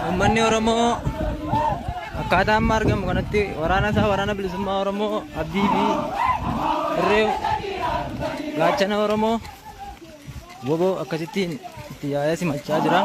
Uummanni Oromoo akkaataa amma argamu kanatti waraana isaa waraana bilisummaa Oromoo abdii fi irree gaachana Oromoo woboo akkasittiin itti yaa'ee simachaa jira.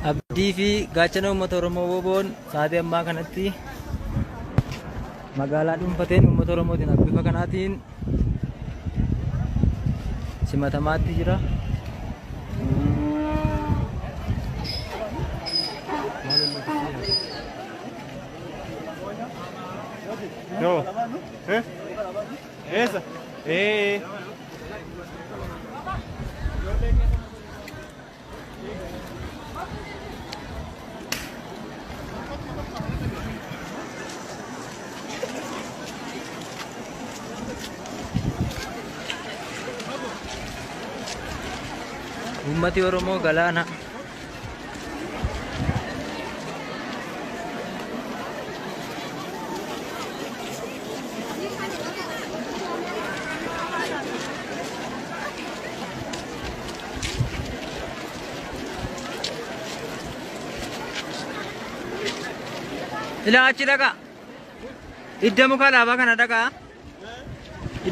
Abdii fi gaachana uummata Oromoo woboon sa'aatii ammaa kanatti magaalaa dhuunfateen uummata Oromootiin bifa kanaatiin simatamaatti jira. No. ¿Eh? Esa. Uummati Oromoo galaana. Ilaa achi dhaqaa. Iddoo muka alaabaa kana dhaqaa.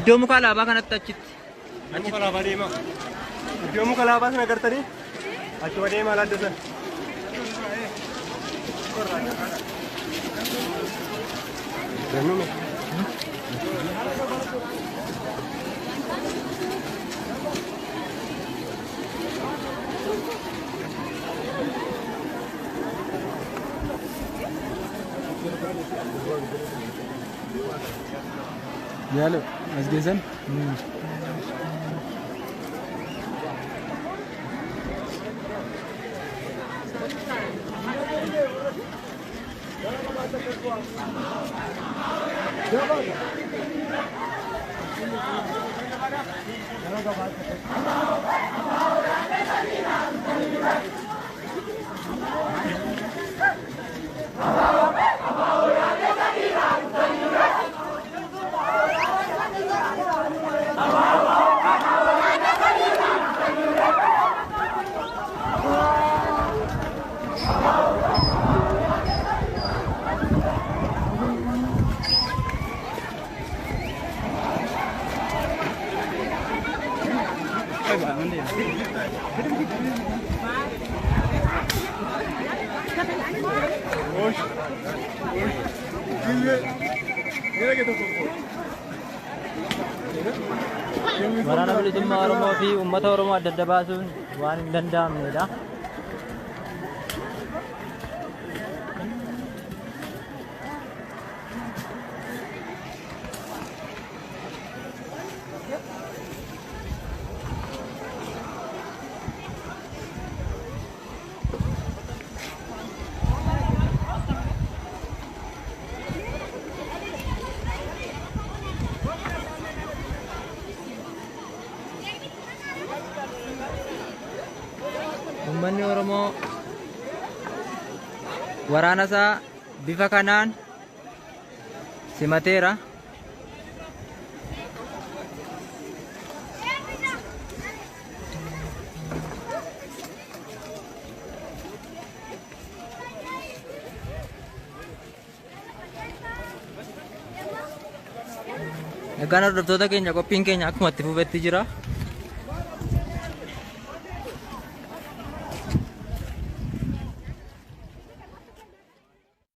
Iddoo muka alaabaa kanatti achitti. Iddoo muka alaabaa deemaa. Iddoo muka alaabaa sana agartanii achuma deemaa laadda sana. Gannume. Yalo, as geessan. Bilisummaa Oromoo fi uummata Oromoo adda adda baasuun waan hin danda'amnedha. Uummanni Oromoo waraana isaa bifa kanaan simateera. Egaan hordoftoota keenya, qophiin keenya akkuma itti fufetti jira.